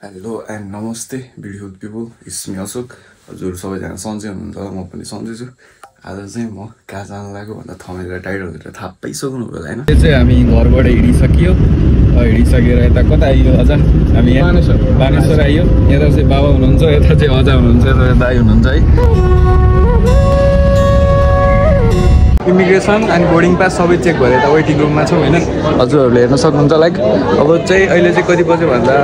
Hello and नमस्ते beautiful people, it's me Ashok. हजुर सबैजना सन्चै हुनुहुन्छ होला, म पनि सन्चै छु। आज चाहिँ म कहाँ जानु लाग्यो भन्दा थमेर टाइटलतिर थाहा पाइसक्नु होला होइन। यो चाहिँ हामी घरबाट हिँडिसकियो, हिँडिसकेर यता कता आइयो अझ हामी बानेश्वर आइयो। यता चाहिँ बाबा हुनुहुन्छ, यता चाहिँ अजा हुनुहुन्छ, यता दाइ हुनुहुन्छ है। इमिग्रेसन एन्ड बोर्डिङ पास सबै चेक भएर यता वेटिङ रुममा छौँ होइन। हजुरहरूले हेर्न सक्नुहुन्छ। लाइक अब चाहिँ अहिले चाहिँ कति बज्यो भन्दा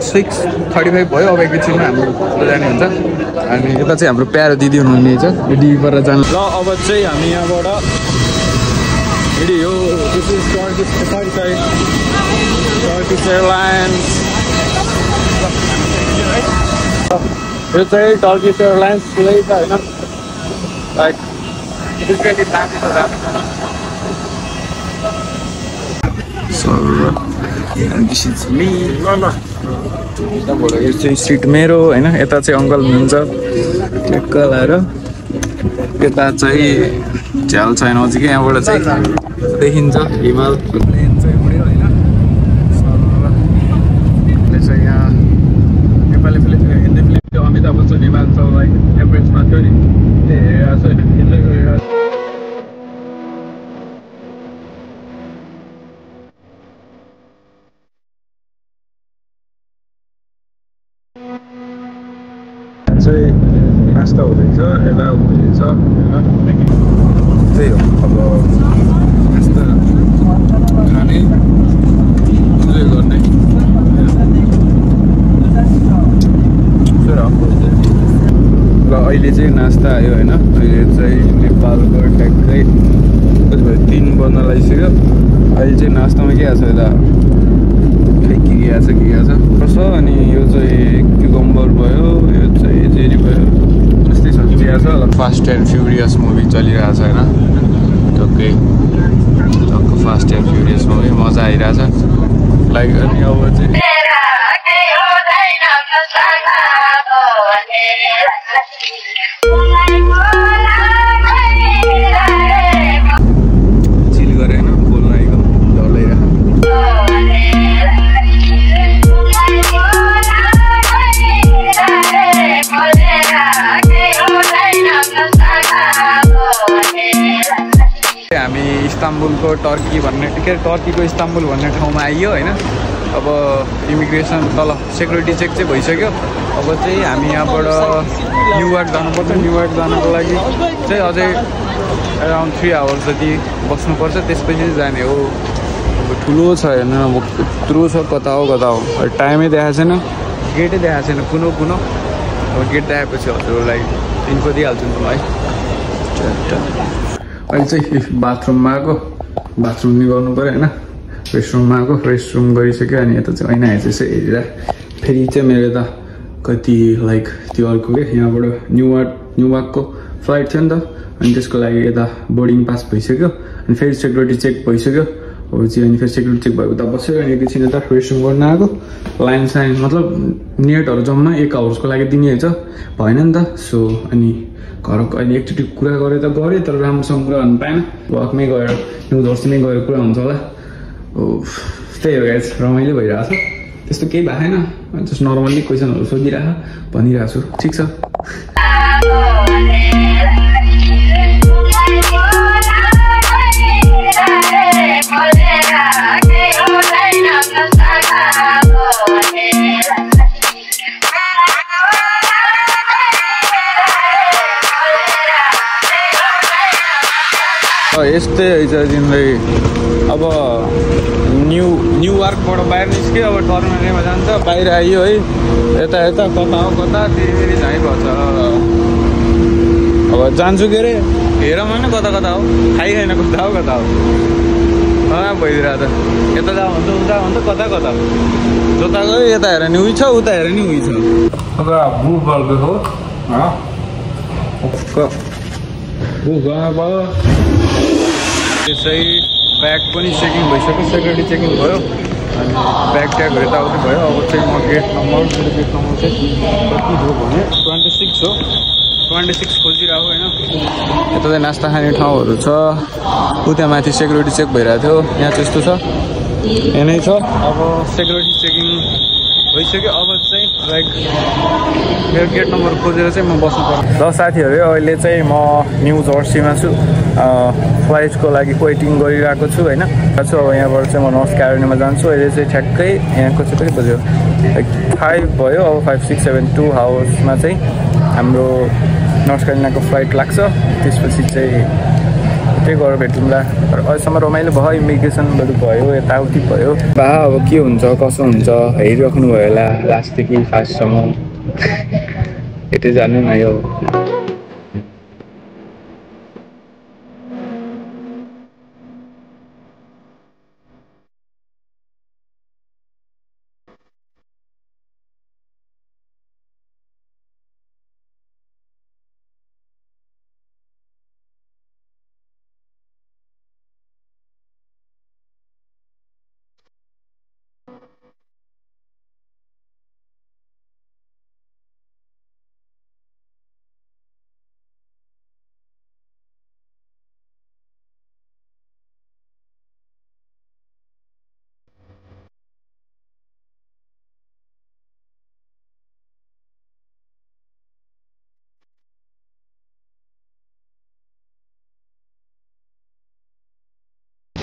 6:35 भयो। अब एकैछिनमा हाम्रो जाने हुन्छ। अनि यता चाहिँ हाम्रो प्यारो दिदी हुनुहुनेछ, दिदीबाट जानु। ल अब चाहिँ हामी यहाँबाट हिँडियो। टर्किस एयरलाइन्स, यो चाहिँ टर्किस एयरलाइन्स खुलै छ होइन। लाइक यो चाहिँ सिट मेरो होइन। यता चाहिँ अङ्कल हुनुहुन्छ ट्याक्क लाएर। यता चाहिँ झ्याल छैन नजिकै, यहाँबाट चाहिँ देखिन्छ हिमाल प्लेन चाहिँ उड्यो होइन। चाहिँ यहाँ नेपाली फिल्म, हिन्दी फिल्म थियो अमिताभ बच्चन हिमाल छ लाइक एभरेजमा थियो नि, चाहिँ नास्ता हुँदैछ, यता हुँदैछ त्यही हो। अब नास्ता खाने इन्जोय गर्ने ल। अहिले चाहिँ नास्ता आयो होइन। अहिले चाहिँ नेपालको ट्याक्कै कति भयो 3 बज्न लागिसक्यो। अहिले चाहिँ नास्तामा के आएको छ यता खै के आएको छ कसो। अनि यो चाहिँ क्युकम्बर भयो, यो चाहिँ जेरी भयो, त्यस्तै सब्जी आएको छ। फास्ट एन्ड फ्युरियस मुभी चलिरहेको छ होइन। टक्कै फास्ट एन्ड फ्युरियस मुभी मजा आइरहेछ लाइक। अनि अब चाहिँ चिल गरे होइन, बोल्न आएको डर लागिरहेको। हामी इस्ताम्बुलको टर्कीको इस्ताम्बुल भन्ने ठाउँमा आइयो होइन। अब इमिग्रेसन तल सेक्युरिटी चेक चाहिँ भइसक्यो। अब चाहिँ हामी यहाँबाट न्युयोर्क जानुपर्छ। न्युयोर्क जानको लागि चाहिँ अझै अराउन्ड 3 आवर्स जति बस्नुपर्छ, त्यसपछि चाहिँ जाने हो। अब ठुलो छ हेर्नु, अब यत्रो छ, कता हो टाइमै देखाएको छैन, गेटै देखाएको छैन कुनो। अब गेट देखाएपछि हजुरलाई इन्फो दिइहाल्छु नि है। अहिले चाहिँ बाथरुममा आएको, बाथरुम नि गर्नु पऱ्यो होइन। रेस्टरुममा आएको, रेस्टरुम गरिसक्यो। अनि यता चाहिँ ऐना हेर्छ हेरेर फेरि चाहिँ मेरो यता कति लाइक त्यो अर्को के यहाँबाट न्युयोर्कको फ्लाइट थियो नि त। अनि त्यसको लागि यता बोर्डिङ पास भइसक्यो। अनि फेरि सेक्युरिटी चेक भइसक्यो। अब चाहिँ अनि फेरि सेक्युरिटी चेक भएको उता बस्यो। अनि एकैछिन यता रेस्टरुम गर्न आएको। लाइन मतलब नेटहरू जम्मा 1 आवर्सको लागि दिने रहेछ, भएन नि त। सो अनि घरको अहिले एकचोटि कुरा गरेँ त गरेँ, तर राम्रोसँग कुरा गर्नु पाएन। वकमै गएर न्युजर्सीमै गएर कुरा हुन्छ होला। त्यही हो गाइस, रमाइलो भइरहेको छ। त्यस्तो केही भएको छैन, जस्ट नर्मल्ली क्वेसनहरू भनिरहेको छु। ठिक छ। यस्तै रहेछ जिन्दगी। अब न्युयोर्कबाट बाहिर निस्क्यो, अब टर्मिनलमा जान्छ। बाहिर आइयो है, यता कता फेरि झै भन्छ। अब जान्छु के अरे हेरौँ होइन, कता हो थाहै छैन, कता हो भइदिरहेको छ। यता जा भन्छ, उता भन्छ, कता जता गयो यता हेर नि उही छ, उता हेर नि उही छ। अब भू बल्को हो भयो। त्यसै ब्याग पनि चेकिङ भइसक्यो, सेक्युरिटी चेकिङ भयो। अनि ब्याग ट्यागहरू यताउति भयो। अब चाहिँ म गेट नम्बर चाहिँ कति हो भने 26 हो। 26 खोजिरहेको होइन। यता चाहिँ नास्ता खाने ठाउँहरू छ। उता माथि सेक्युरिटी चेक भइरहेको थियो, यहाँ चाहिँ यस्तो छ, यहाँ नै छ। अब सेक्युरिटी चेकिङ भइसक्यो। आइसक्यो अब चाहिँ लाइक मेरो गेट नम्बर खोजेर चाहिँ म बस्नु पर्छ। ल साथीहरू अहिले चाहिँ म न्यू जर्सीमा छु फ्लाइटको लागि वेटिङ गरिरहेको छु होइन छु। अब यहाँबाट चाहिँ म नर्थ क्यारोलिनामा जान्छु। अहिले चाहिँ ठ्याक्कै यहाँको चाहिँ कति बज्यो लाइक 5 भयो। अब 5, 6, 7, 2 आवर्समा चाहिँ हाम्रो नर्थ क्यारोलिनाको फ्लाइट लाग्छ। त्यसपछि चाहिँ त्यही गरेर भेटौँला। अहिलेसम्म रमाइलो भयो, इमिग्रेसनहरू भयो, यताउति भयो। बा अब के हुन्छ कसो हुन्छ हेरिराख्नु भयो होला लास्टदेखि फास्टसम्म। यतै जानु न यो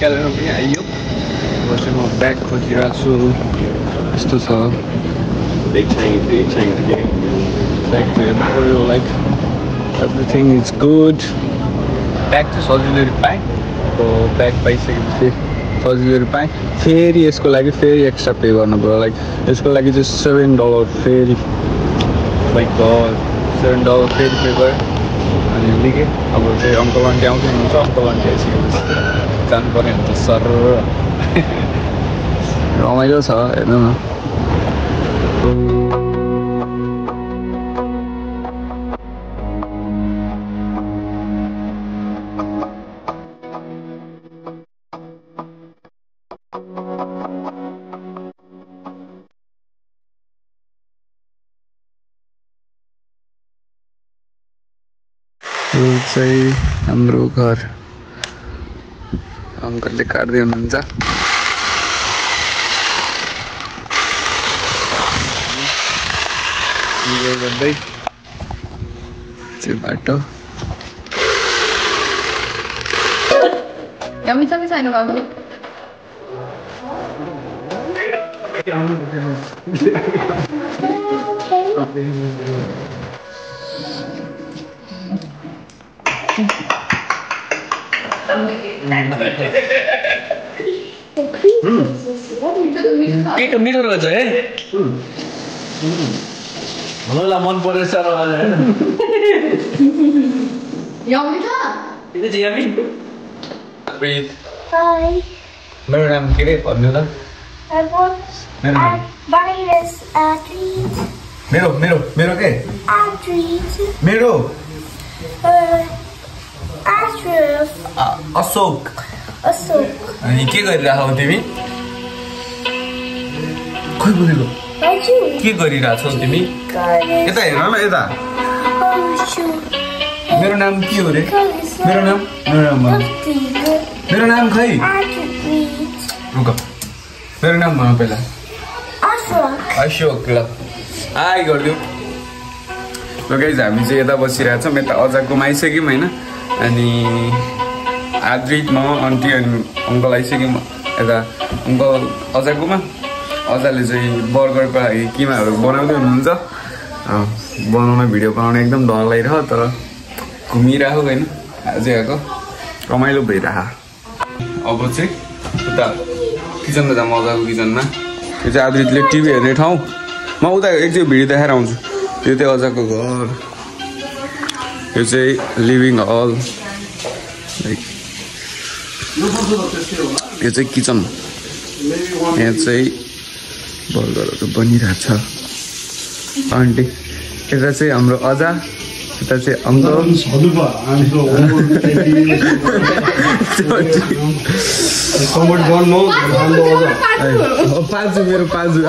क्यालेन्डर पनि आइयो। अब चाहिँ म ब्याग खोजिरहेको छु। यस्तो छ ब्याग हेर्नु like everything is good. Bag चाहिँ सजिलो पाएँ। अब ब्याग पाइसकेपछि सजिलो पाएँ। फेरि यसको लागि फेरि एक्स्ट्रा पे गर्नु पऱ्यो। लाइक यसको लागि चाहिँ $7 फेरि लाइक $7 फेरि पे गरेँ। अनि लिएँ। अब चाहिँ अङ्कल आन्टी आउँदै हुनुहुन्छ। अङ्कल आन्टी आइसकेपछि जानु पर्ने हुन्छ सर। रमाइलो छ हेर्नु न। यो चाहिँ हाम्रो घर। अङ्कलले काट्दै हुनुहुन्छ। गर्दै चाहिँ बाटो मिठो रहेछ है। मलाई मन परेछ मेरो नाम के अरे भन्नु त। मेरो मेरो मेरो के मेरो अशोक। अनि के गरिरहेछौ तिमी? खोइ बोलेको के गरिरहेछौ तिमी? यता हेर न यता। मेरो नाम के हो रे? मेरो नाम खै रुक। मेरो नाम भन पहिला। अशोक। ल हाई गरिदिउँ। ल गाइज हामी चाहिँ यता बसिरहेछौँ। यता अझ घुमाइसक्यौँ होइन। अनि आद्रित म आन्टी अनि अङ्कल आइसक्यौँ। यता अङ्कल अझाकोमा। अझाले चाहिँ बर्गरको लागि किमाहरू बनाउँदै हुनुहुन्छ। बनाउन भिडियो बनाउन एकदम डर लागिरह तर घुमिरहेको होइन। आजै आएको रमाइलो भइरह। अब चाहिँ उता किचनमा जाऊँ। अझाको किचनमा। यो चाहिँ आद्रितले टिभी हेर्ने ठाउँ। म उता एकचोटि भिडियो देखाएर आउँछु। यो चाहिँ अझाको घर। यो चाहिँ लिभिङ हल। यो चाहिँ किचन। यहाँ चाहिँ बर्गरहरू बनिरहेछ। आन्टी यता चाहिँ हाम्रो अजा। यता चाहिँ अङ्कल। पाजु मेरो पाजु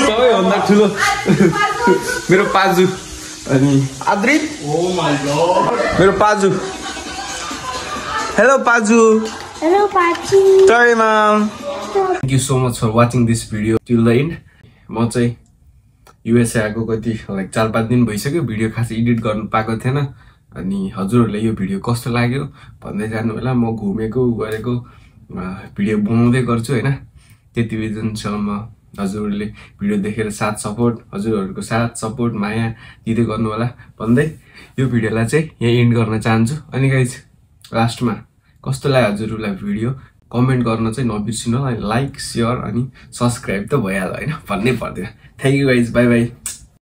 सबैभन्दा ठुलो मेरो पाजु। अनि आद्रित मेरो पाजु। हेलो पाजु। हेलो पाजु। Sorry mom. Thank you so much for watching this video till the end. म चाहिँ युएसए आएको कति लाइक 4-5 दिन भइसक्यो भिडियो खास एडिट गर्नु पाएको थिएन अनि हजुरहरुले यो भिडियो कस्तो लाग्यो भन्दै जानु होला म घुमेको गरेको भिडियो बनाउँदै गर्छु हैन त्यति बेलासम्म हजुरहरुले भिडियो देखेर साथ सपोर्ट हजुरहरुको साथ सपोर्ट माया दिदै गर्नु होला भन्दै यो भिडियोलाई चाहिँ यहाँ एन्ड गर्न चाहन्छु अनि गाइस लास्टमा कस्तो लाग्यो हजुरहरुलाई भिडियो कमेन्ट गर्न चाहिँ नबिर्सिनु होला लाइक शेयर अनि सब्स्क्राइब त भइहाल्यो हैन भन्नै पर्दैन thank you guys bye bye